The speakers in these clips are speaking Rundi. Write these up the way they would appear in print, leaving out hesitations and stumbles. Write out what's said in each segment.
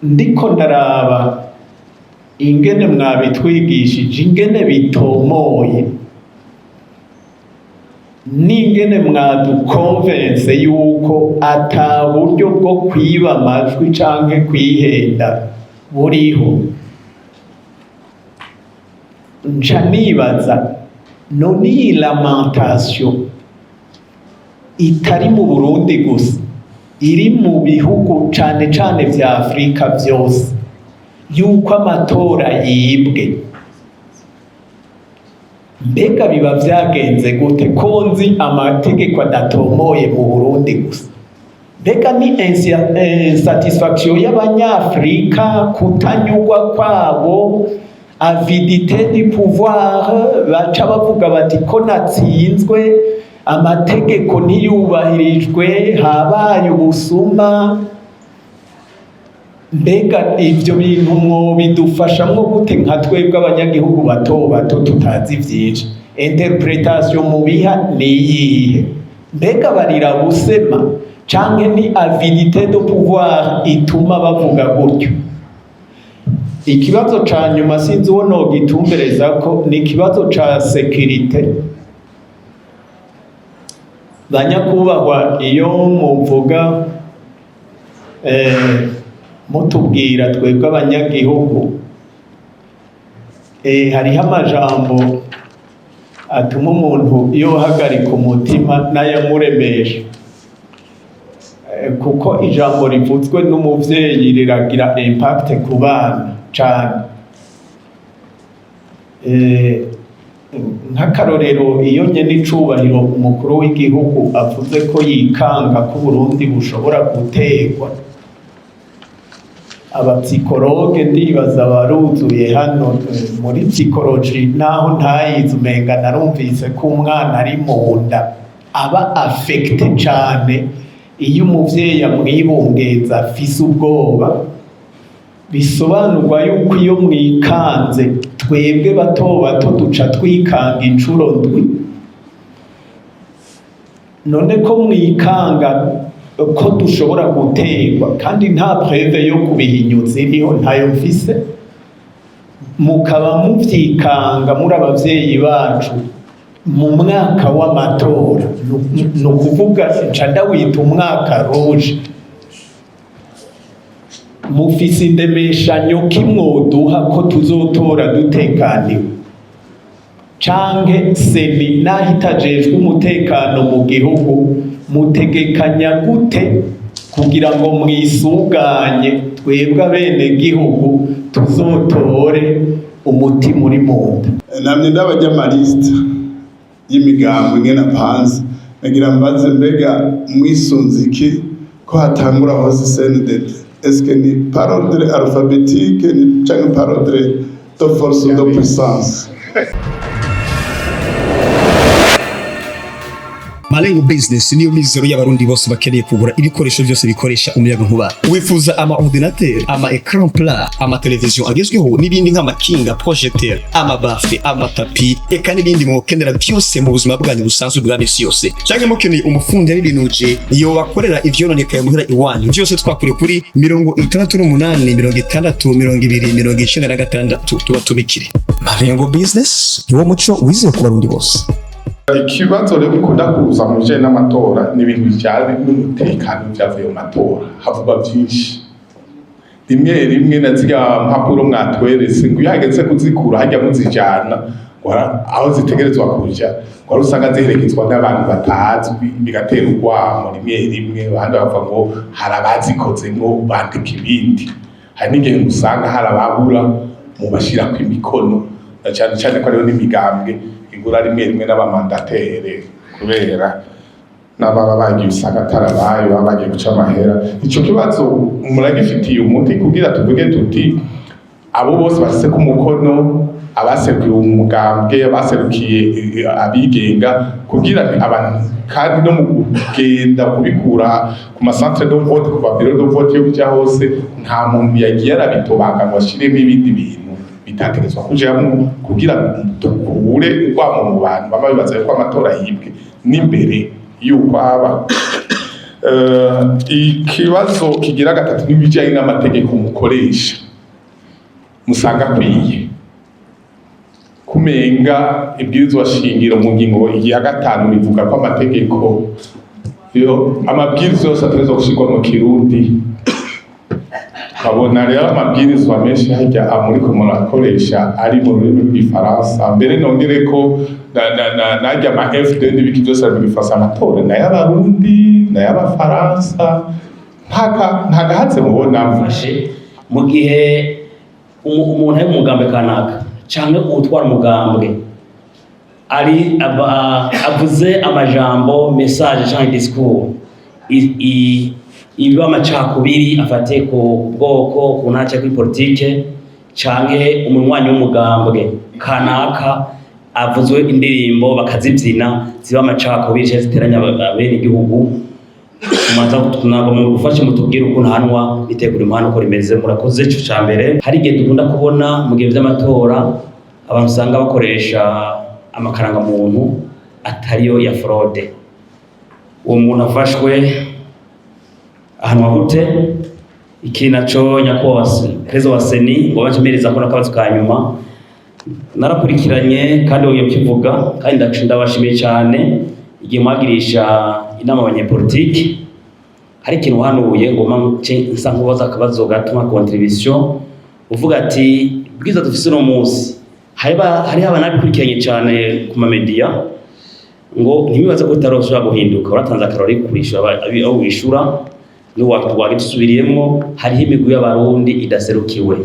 Ndiko ndaraba ingene mwabitwigishije, ingene bitomoye n'ingene mwadukonvense yuko ata buryo bwo kwiba amajwi canke kwihenda buriho, nca nibaza: none iyi lamentation itari mu Burundi gusa, iri mu bihugu cane cane vya Afrika vyose, yuko amatora yibwe, mbega biba vyagenze gute, ko nzi amategeko adatomoye mu Burundi gusa? Mbega ni insatisfaction y'Abanyafrika, kutanyurwa kwabo, avidité du pouvoir, baca bavuga bati: "Ko natsinzwe, amategeko ntiyubahirijwe, habaye ubusuma"? Mbega ivyo bintu mwobidufashamwo gute, nka twebwe abanyagihugu bato bato tutazi vyinshi? Interprétation mubiha ni iyihe? Mbega barira busema, canke ni avidité de pouvoir ituma bavuga gutyo? Ikibazo ca nyuma, sinzi uwo nogitumbereza ko, ni ikibazo ca sécurité. Banyakubahwa, iyo muvuga, mutubwira twebwe abanyagihugu, hariho amajambo atuma umuntu yohagarika umutima n'ayamuremesha, kuko ijambo rivuzwe n'umuvyeyi riragira impact ku bana cane. Nk'akarorero, iyo nyene icubahiro umukuru w'igihugu avuze ko yikanga ko Uburundi bushobora guterwa, aba psychologues ndibaza baruzuye hano. Muri psychologie, naho ntayize, umenga narumvise ko umwana ari mu nda aba affecté cane iyo umuvyeyi amwibungenza afise ubwoba. Bisobanurwa yuko iyo mwikanze, twebwe bato bato duca twikanga incuro ndwi. None ko mwikanga ko dushobora guterwa, kandi nta preuve yo kubihinyuza iriho, ntayo mfise, mukaba muvyikanga muri abavyeyi bacu mu mwaka w'amatora, ni ukuvuga nca ndawita umwaka rouge, mufise indemeshanyo kimwoduha ko tuzotora dutekaniwe? Canke CENI, naho itajejwe umutekano mu gihugu, mutegekanya gute kugira ngo mwisuganye, twebwe abenegihugu tuzotore umutima uri mu nda? Namye ndabajya ama listes y'imigambo ingene apanze. Nagira mbaze: mbega mwisunze iki ko hatangura hose CNDD? Est-ce que ni par ordre alphabétique, ni canke par ordre de force ou de puissance? Malengo Business niyo mizero y'Abarundi bose bakeneye kugura ibikoresho byose bikoresha umuyaga nkuba. Wifuza ama ordinateur, ama écran plat, ama télévision agezweho n'ibindi nk'amakinga, projecteur, ama baffles, ama tapis, eka n'ibindi mukenera byose mu buzima bwanyu busanzwe bwa misi yose. Canke mukeneye umufundi y'ibinuje iyo bakorera ivyononekaye muhira iwanyu, byose twakure kuri 68 60 20 96, tubatumikire. Malengo Business niwo muco wizewe ku Barundi bose. Ikibazo rero gikunda kuza mu bijanye n'amatora ni ibintu bijanye n'umutekano. Vyavuye mu matora havugwa vyinshi, rimwe rimwe na zirya mpapuro mwatweretse, ngo iyo hageze kuzikura hajya muzijana, ngo aho zitegerezwa kuja, ngo hari usanga ziherekezwa n'abantu batazwi, bigatera urwamo rimwe rimwe. Abandi bavuga ngo hari abazikozemwo bandika ibindi. Hari n'igihe usanga hari ababura mu bashirako imikono, na cane cane ko hariho n'imigambwe igura rimwe rimwe n'aba mandataires, kubera n'ababa bagiye usanga atari abayo, baba bagiye guca amahera. Ico kibazo muragifitiye umuti, kugira tuvuge tuti abo bose bashyize umukono, abaserukiye umugambwe, abaserukiye abigenga, kugira abantu kandi no mu kugenda kubikura ku ma centres de vote, kuva bureau de vote yo kuja hose, nta muntu yagiye arabitobanga ngo ashiremo ibindi bintu bitategetswa kujamwo, kugira dukure urwamo mu bantu bama bibaza yuko amatora yibwe n'imbere yuko aba. Ikibazo kigira gatatu n'ibijyanye n'amategeko mukoresha, musanga akwiye kumenga ibwirizwa shingiro mu ngingo ya gatanu bivuga ko amategeko yo amabwirizwa yose ategerezwa gushirwa mu Kirundi. Nkabona rero amabwirizwa menshi harya amuriko murakoresha ari mu rurimi rw'Igifaransa. Mbere nongere ko narya ama FD n'ibiki byose ari mu Gifaransa. Amatora n'ay'Abarundi n'ay'Abafaransa, nta gahatse mubonamo. Mfashe mu gihe umuntu ari mu mugambwe kanaka canke uwutwara umugambwe ari avuze amajambo, message canke discours ibiba amacakubiri afatiye ku bwoko, ku ntara canke kuri politike, canke umunywanyi w'umugambwe kanaka avuzwe indirimbo bakazibyina ziba amacakubiri canke ziteranya bene igihugu, ntabwo mugufashe mutubwire ukuntu hanwa itegura umuhanda uko rimeze. Murakoze. Ico ca mbere, hari igihe dukunda kubona mu gihe vy'amatora abantu usanga bakoresha amakarangamuntu atariyo ya fraude. Uwo muntu afashwe ahanwa gute? Iki naco, nyakubahwa perezida wa CENI, ngo bacemereza ko n'akabazo ka nyuma narakurikiranye kandi wongeye kukivuga, kandi ndabashimiye cyane igihe mwagirisha inama abanyepolitiki, hari ikintu wahanuye ngo nsa nkubaza akabazo gato nka contribution, uvuga ati bwiza dufise uno munsi hariho abanabikurikiranye cyane ku ma médias ngo ntibibaze ko utaroshobora guhinduka. Uratanze akarori kwishura abo wishura n'uwagisubiriyemwo, hariho imigwi y'Abarundi idaserukiwe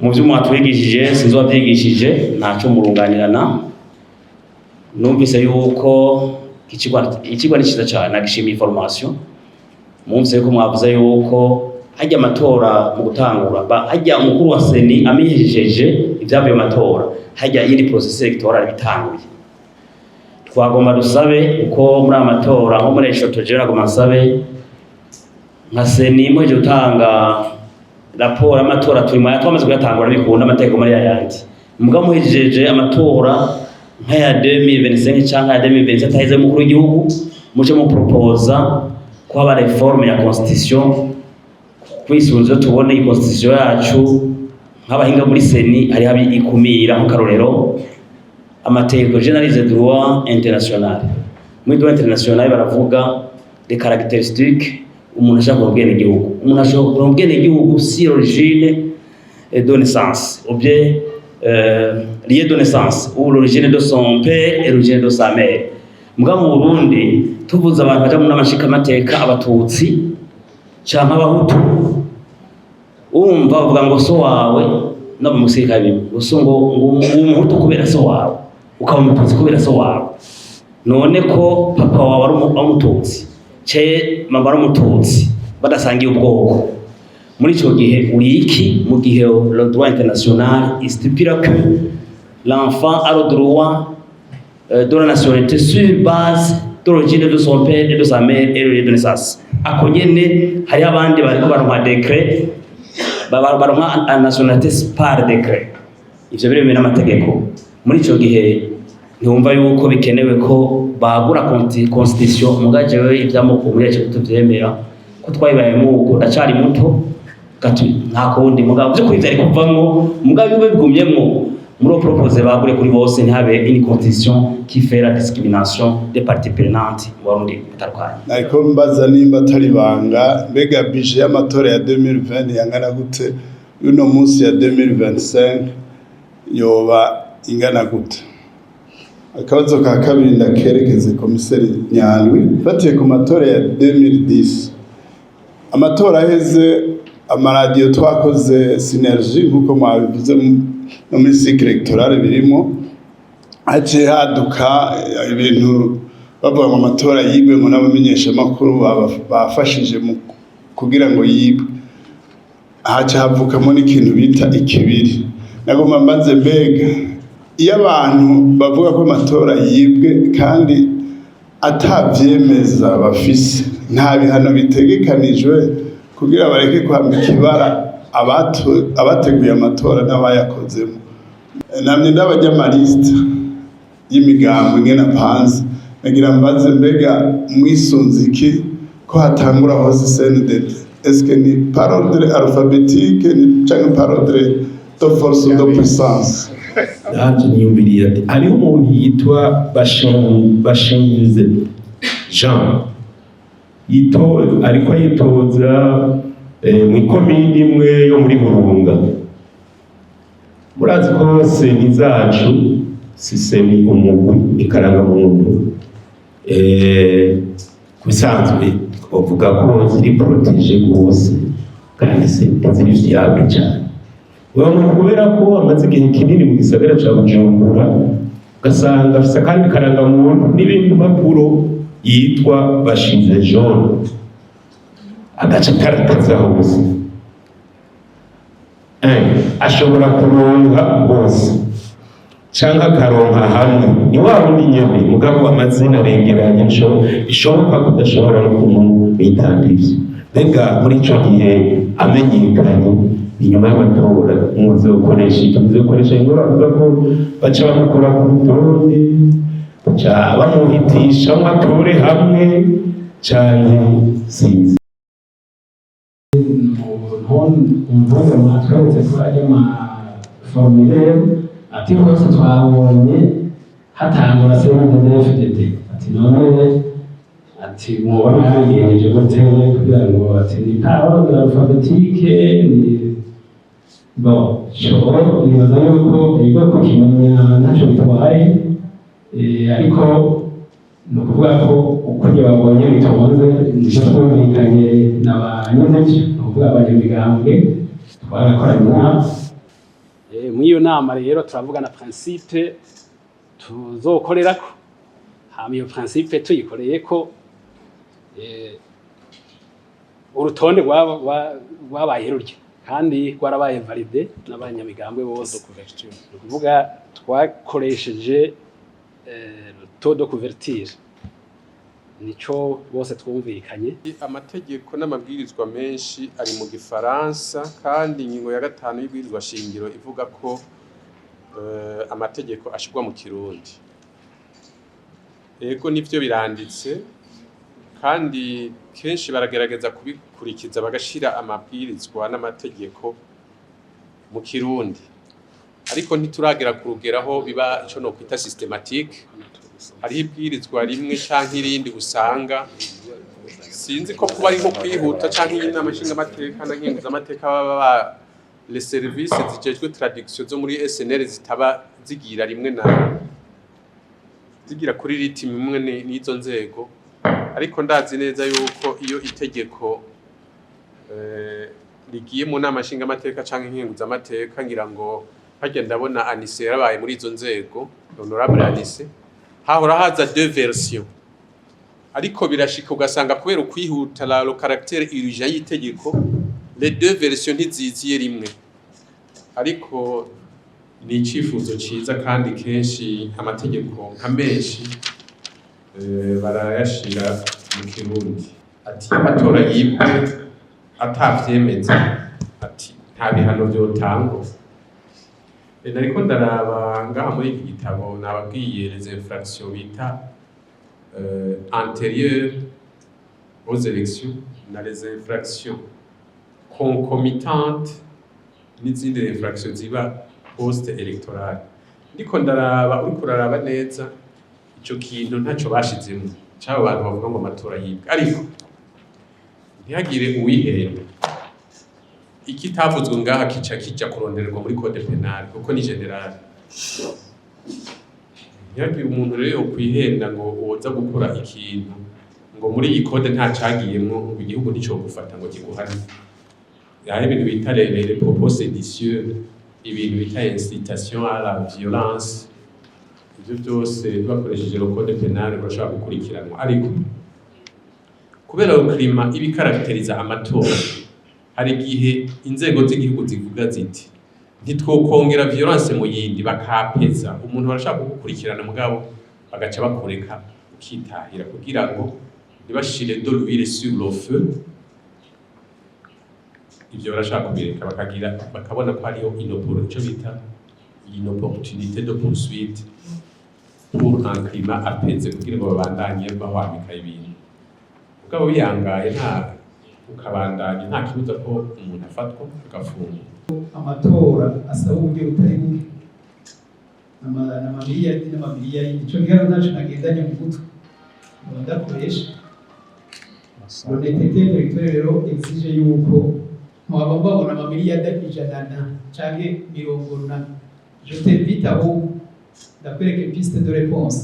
mu byo mwatwigishije. Sinzi uwabyigishije, ntaco murunganirana. Numvise yuko ikigwa ni cyiza cyane, nagishimiye formation. Mwumvise yuko mwavuze yuko hajya amatora mu gutangura hajya umukuru wa CENI amenyesheje ibyavuye mu matora, hajya iyindi processus électoral bitanguye. Twagomba dusabe uko muri aya matora nko muri eshoto, jewe nagomba nsabe nka CENI muheje gutanga raporo y'amatora, turi mu twamaze kuyatangura bikunda amategeko muri yayandi, mugabo muhejeje amatora nk'aya 2025 canke aya 2027 aheze y'umukuru w'igihugu, muje mupropoza ko haba réforme ya constitution kwisunze tubone iyi constitution yacu. Nk'abahinga muri CENI, hariho ikumira, nk'akarorero amategeko généralise droit international. Muri droit international baravuga des caractéristiques umuntu ashaka kuba ubwenegihugu. Umuntu ashobora kuba ubwenegihugu si l'origine de naissance ou bien lieu de naissance ou l'origine de son père et l'origine de sa mère. Mugabo mu Burundi tuvuze abantu baja mu nama nshingamateka, Abatutsi canke Abahutu, wumva bavuga ngo so wawe no mu musirikare bimwe ngo so ngo Umuhutu kubera so wawe, ukaba Umututsi kubera so wawe. None ko papa wawe ari Umututsi ce mama ari Umututsi, badasangiye ubwoko, muri ico gihe uri iki, mu gihe le droit international stipule que l'enfant a le droit de la nationalité sur base de l'origine de son père et de sa mère et le lieu de naissance? Ako nyene hariho abandi bariko baronka décret, baronka nationalité par décret. Ivyo biremewe n'amategeko. Muri ico gihe ntiwumva yuko bikenewe ko bagura constitution? Muga jewe ivy'amoko muri yacu tuvyemera ko twabibayemo uko, ndacari muto gatu, nta kundi. Mugabo vy'ukuri vyari kuvamwo, mugabo bibe bigumyemwo muri uwo propose bagure kuri bose, ntihabe une constitution qui fait la discrimination des parties prenantes mu Barundi batandukanye. Nariko mbaza nimba atari ibanga, mbega budget y'amatora ya 2020 yangana gute? Y'uno munsi ya 2025 yoba ingana gute? Akabazo ka kabiri ndakerekeze komiseri Nyandwi. Mfatiye ku matora ya 2010, amatora aheze, amaradiyo twakoze synergie nk'uko mwabivuze no muri cycle électorale birimo, haciye haduka ibintu bavuga ngo amatora yibwe, ngo n'abamenyeshamakuru bafashije mu kugira ngo yibwe. Haca havukamo n'ikintu bita ikibiri. Nagomba mbaze, mbega iyo abantu bavuga ko amatora yibwe kandi atavyemeza bafise, nta bihano bitegekanijwe kugira bareke kwambika ibara abateguye amatora n'abayakozemo? Namye ndabajya ama listes y'imigambo ingene apanze. Nagira mbaze, mbega mwisunze iki ko hatangura hose CNDD? Est-ce que ni par ordre alphabétique ni canke par ordre de force ou de puissance? Nanjye niyumviriye ati hariho umuntu yitwa Bashinze Jean yito ariko yitoza mu ikomini imwe yo muri Burunga. Murazi ko CENI zacu si CENI umugwi ikarangamuntu, ku bisanzwe bavuga ko ziri protégées rwose kandi ziri fiable cyane. Uwo muntu, kubera ko amaze igihe kinini mu gisagara ca Bujumbura, ugasanga afise akandi karangamuntu n'ibindi mpapuro yitwa Bashinze Jean, agaca karataza hose. Ashobora kuronka hose canke akaronka hamwe, ni wa wundi nyene, mugabo amazina arengeranye, bishoboka ko udashobora no kumwitanga ivyo. Mbega muri ico gihe amenyekanye inyuma y'amatora, muzokoresha iki? Muzokoresha inkuru bavuga ko baca bamukora ku rutonde, baca bamuhitisha atore hamwe, canke sinzi? Ntunze mwatweretse ko ari ma formulaire, ati hose twabonye hatangura CNDD-FDD, ati none ati mwoba mwabigenjeje gute kugira ngo ati ni par ordre alphabétique? Ni bon cyo nibaza yuko ibigo kukimenya ntacyo bitwaye, ariko ni ukuvuga ko uko njye babonye bitonze nibyo twumvikanye na ba nyinevyo, ni ukuvuga abanyamigambwe twarakoranye inama. Muri iyo nama rero turavugana principe tuzokorerako, hama iyo principe tuyikoreyeko, urutonde rwabaye rurya kandi rwarabaye validé n'abanyamigambwe bose. Ni ukuvuga twakoresheje taux de couverture, nico bose twumvikanye. Amategeko n'amabwirizwa menshi ari mu gifaransa, kandi ingingo ya 5 y'ibwirizwa shingiro ivuga ko amategeko ashirwa mu kirundi. Ego, nivyo, biranditse, kandi kenshi baragerageza kubikurikiza, bagashira amabwirizwa n'amategeko mu kirundi, ariko ntituragera ku rugero aho biba ico nokwita systématique. Hariho ibwirizwa rimwe canke irindi usanga, sinzi ko kuba ari nko kwihuta canke inama nshingamateka na nkenguzamateka baba ba les services zijejwe traduction zo muri SNL zitaba zigira rimwe na zigira kuri rythme imwe n'izo nzego. Ariko ndazi neza yuko iyo itegeko rigiye mu nama nshingamateka canke nkenguzamateka, ngira ngo harya ndabona Anise yarabaye muri izo nzego, honorable Anise, hahora haza deux versions, ariko birashika ugasanga kubera ukwihuta, la le caractère urgent y'itegeko, les deux versions ntiziziye rimwe. Ariko ni icifuzo ciza, kandi kenshi amategeko nka menshi barayashira mu kirundi. Ati iyo amatora yibwe atavyemeza, ati nta bihano vyotangwa. Nariko ndaraba ngaha muri iki gitabo nababwiye les infractions bita antérieures aux élections na les infractions concomitantes n'izindi infractions ziba post électorale. Ndiko ndaraba, uriko uraraba neza ico kintu ntaco bashizemo c'abo bantu bavuga ngo amatora yibwe. Ariko ntihagire uwihenda, ikitavuzwe ngaha kica kija kurondererwa muri code pénal, kuko ni général. Ntihagire umuntu rero yokwihenda ngo woza gukora ikintu ngo muri iyi code nta cagiyemwo, ngo igihugu nticogufata ngo kiguhane. Hari ibintu bita les propos séditieux, ibintu bita incitation à la violence, ivyo byose bakoresheje le code pénal urashobora gukurikiranwa. Ariko kubera iyo climat iba ikarakteriza amatora, hari igihe inzego z'igihugu zivuga ziti ntitwokongera violence mu yindi, bakapeza umuntu. Barashaka kugukurikirana, mugabo bagaca bakureka ukitahira kugira ngo ntibashire de l'huile sur le feu. Ivyo barashaka kubireka, bakagira bakabona ko hariho ico bita inopportunité de poursuite. pour un climat apaisé, kugira ngo babandanye bahwamika ibintu. Mugabo biyangaye, nta ukabandanya, nta kibuza ko umuntu afatwa agafungwa. Amatora asaba uburyo butari buke, n'amamiliyari n'amamiliyari. Ico giharuro ntaco nagendanye mu mutwe, nkaba ndakoresha l'honnêteté intellectuelle. Rero exige yuko mwaba mbabona amamiliyari ijana na canke mirongo na je t'invite aho ndakwereka piste de réponse,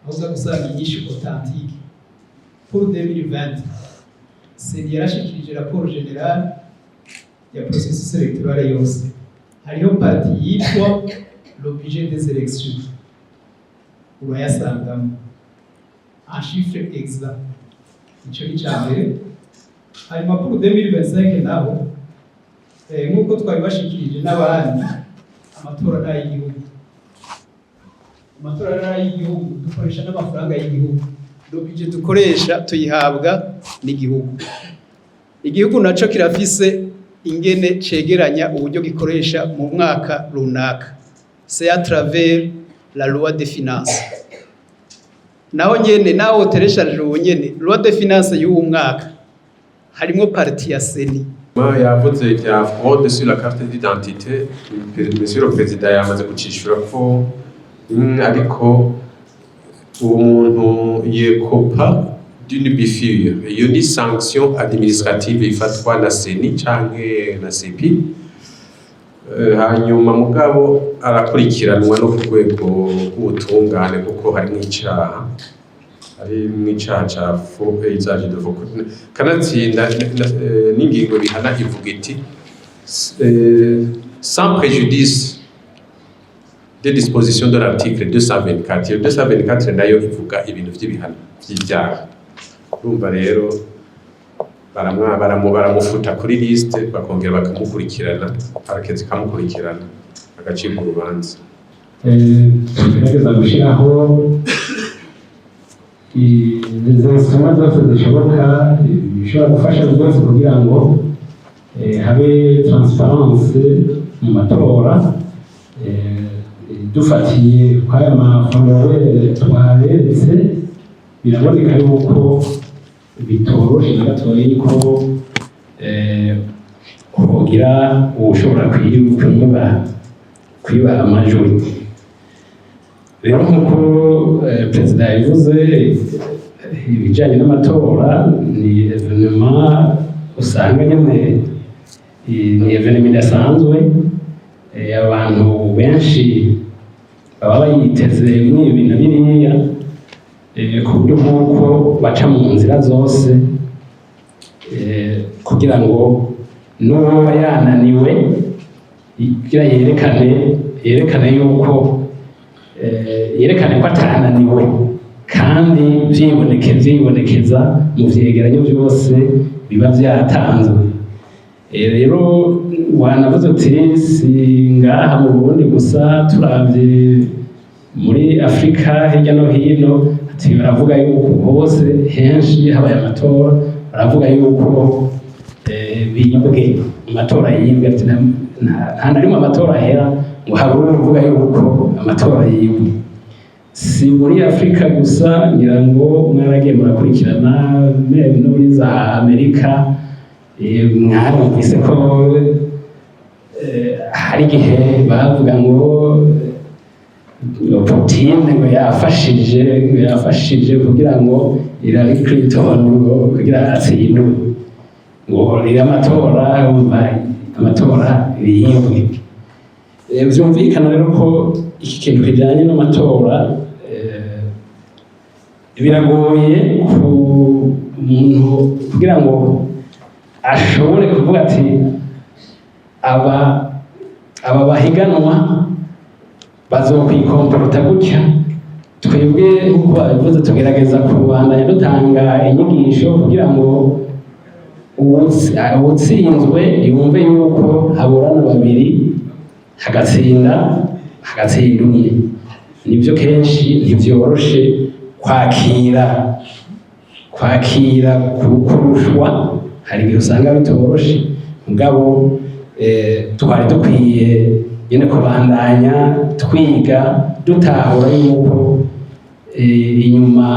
aho uza gusanga inyishu authentique. Pour 2020, CENI yarashikirije rapport général ya processus électoral yose. Hariho partie yitwa le budget des élections, urayasangamo en chiffre exact. Ico ni ica mbere. Hanyuma pour 2025 naho, nk'uko twabibashikirije n'abandi, amatora ni ay'igihugu, amatora ni ay'igihugu, dukoresha n'amafaranga y'igihugu. Le budget dukoresha tuyihabwa n'igihugu. Igihugu naco kirafise ingene cegeranya uburyo gikoresha mu mwaka runaka, c'est à travers la loi de finances. Naho nyene naho télécharge ubu nyene loi de finances y'uwu mwaka, harimwo partie ya CENI. Yavuze ibya fraude sur la carte d'identité. Monsieur le président yamaze gucishura ko ariko uwo muntu écopa d'une biffure, iyo ni sanction administrative ifatwa na CENI canke na CEPI. Hanyuma mugabo arakurikiranwa no ku rwego rw'ubutungane, kuko harimwo icaha, harimwo icaha ca faux et usage de faux. Kanatsinda n'ingingo bihana ivuga iti: "Sans préjudice des dispositions de l'article 224." Iyo 224 nayo ivuga ibintu vy'ibihano vy'ivyaha. Urumva rero baramufuta kuri liste, bakongera bakamukurikirana, parquet ikamukurikirana, agacibwa urubanza. Tugerageza gushyiraho izo instruments zose zishoboka, bishobora gufasha byose kugira ngo habe transparence mu matora. Dufatiye kw'aya ma formulaires twaberetse, biraboneka yuko bitoroshe na gatoya ko hogira uwushobora kwiba amajwi. Rero nk'uko perezida yabivuze, ibijyanye n'amatora ni événement usanga nyine ni événement idasanzwe. Abantu benshi baba bayiteze mw'ibi na biriya, ku buryo bw'uko baca mu nzira zose kugira ngo n'uwoba yananiwe kugira yerekane yuko yerekane ko atananiwe, kandi vyibonekeza mu vyegeranyo vyose biba vyatanzwe. Rero wanavuze uti si ngaha mu Burundi gusa, turavye muri Afrika hirya no hino, ati baravuga yuko hose henshi habaye amatora, baravuga yuko bibwe amatora yibwe. Ati nta na rimwe amatora ahera ngo habure uvuga yuko amatora yibwe. Si muri Afrika gusa, ngira ngo mwaragiye murakurikirana no muri za Amerika, mwarumvise ko hari igihe bavuga ngo Putin ngo yafashije kugira ngo Hillary Clinton ngo kugira atsindwe, ngo rero amatora, umva, amatora yibwe. Vyumvikana rero ko iki kintu kijanye n'amatora biragoye ku muntu kugira ngo ashobore kuvuga ati aba bahiganwa bazokwikomporota gutya. Twebwe nk'uko babivuze, tugerageza kubandanya dutanga inyigisho kugira ngo uwutsinzwe yumve yuko haburana babiri, hagatsinda umwe. Nibyo, kenshi ntivyoroshe kwakira kurushwa, hari igihe usanga bitoroshe. Mugabo twari dukwiye nyine kubandanya twiga, dutahura yuko Inyuma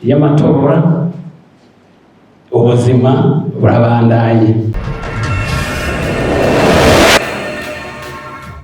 y'amatora ubuzima burabandanye.